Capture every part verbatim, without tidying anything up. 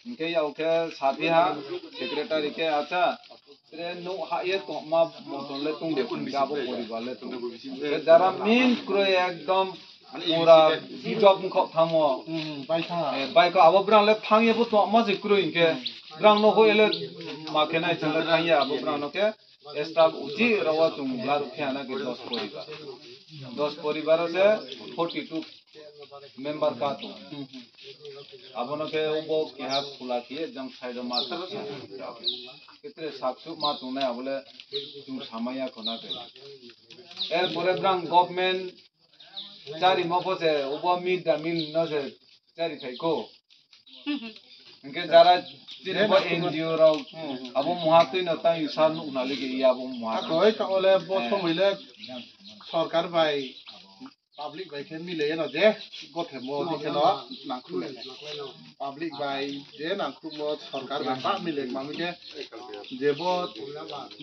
Hwnkhe yao khe sathi ha, secretary khe acha, tre nuk ha ye tongma motor le tong de, hwnkhe abo poribar le tong de. Jara main kroi ekdom pura job wngkha thamo. Hmm, bai thang. Eh, bai kha abo brang le thang ye bo tongma se kroi hwnkhe. Brang no ho ele ma khe nai chang le thang ya abo brang no khe. Staff uchi rawa chung bla rukhe ana ke dos poribar. Dos poribar se forty two member ka tung. Abono ke ubo keha khula khe jang side ma tung. Ketre saksu ma tung nai abole chung samaya khona ke. Er pore brang government chari mo pose ubo mid da mil no se chari khai ko. Hwnkhe jara chini bo N G O rok abo muha twi no tang sa nuk nali ge ya abo muha. Akoi ta ole bo somoi le sorkar bai public bai khe mile no je gothe mo ni khe no nangkhu le. Public bai je nangkhu mo sorkar bai ba mile ma mi khe je bo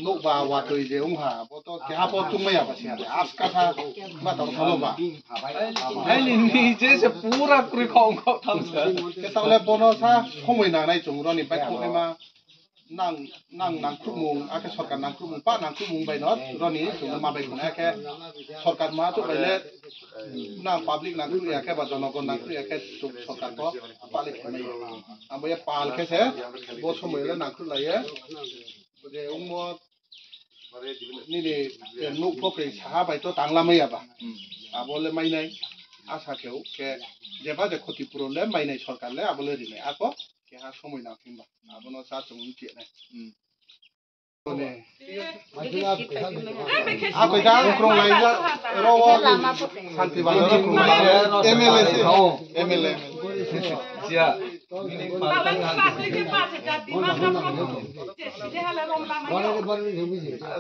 nuk ba watwi je ung ha bo to keha po chumaya ba sia. Aska sa ma tong thalo ba. Hai ni ni je se pura kroi khong khong tham sa. Khe ta ole bono sa somoi nangnai chung roni bai khong ma nang nang nangkrukmung akhe sorkar nangkrukmung pa nangkrukmung bai no roni chung ma bai khong akhe sorkar ma to bai le nang public nangkruk ya khe ba jonogon nangkruk ya khe chung sorkar ko pali khonai. Abo ya pal khe se bo somoi le nangkruk lai ye. Je ungmo nini nuk pokri saha bai to tangla maya ba. Abo le mainai asa khe khe jeba je khoti puron le mainai sorkar le abo le rinai ako keha somoi nang thim ba. Abono sa chung wng khe nai. Ako ja krong lai ja ro santi ba ro krong lai M L A se M L A.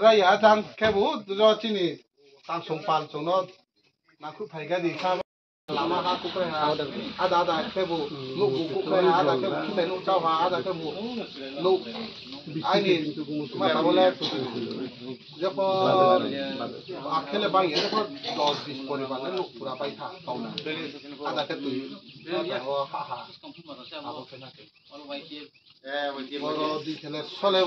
Rai ya jang khe bu jo chini tang song pal song no nangkuk phai ga di sa. Lama ha kukhai ha, ada ada khe bu nuk bu kukhai ha, ada khe bu kukhai nuk chao ha, ada khe bu nuk aini ma ta bole joko akhele bang ya joko dos bis poribar nuk pura pai tha kauna. Ada khe tui o ha ha. Abo khe na khe. Boro di khele sole.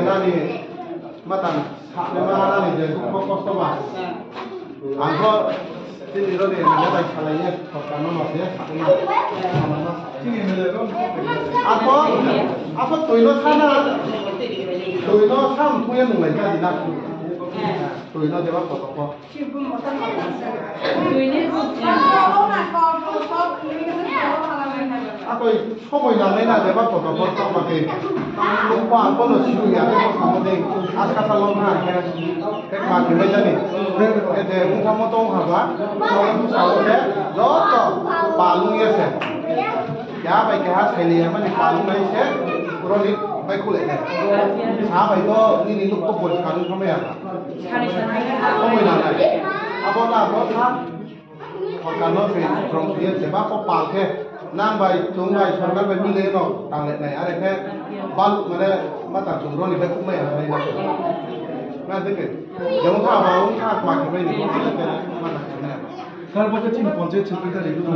Nani matang sakni ma nani je dukho kosto ba. Ang kho chini roni nana bai salai ye sorkar no ma se sakni ma. Ako, ako tui no sana, tui no sam puye nung lai jadi na. Tui no jeba koto ko. Akoi somoi nangnai na jeba koto ko tokma ke. Tokma ang kono sibu ya ke tokma de. Aska salon na ke. Ke ma ke mai jani. Ke de ungkha mo tong ha ba. Tong sa ke. Joto palung ye se. Ya bai ke ha sai ni ya mani palung nai se. Roni bai khule ke. Sa bai to nini nuk to poriskar wng thangma ya. Somoi nangnai. Abo na abo sa. Sorkar no se rong se jeba ko pal khe nang bai chung bai sorkar bai mile no tang le nai are khe bal mane ma ta chung roni bai kumai ha nai na. Na de ke. Jemo tha ba ung tha ma khe bai ni ko le ke ma ta khe nai. Sir, bo khe chini panchayat secretary bo.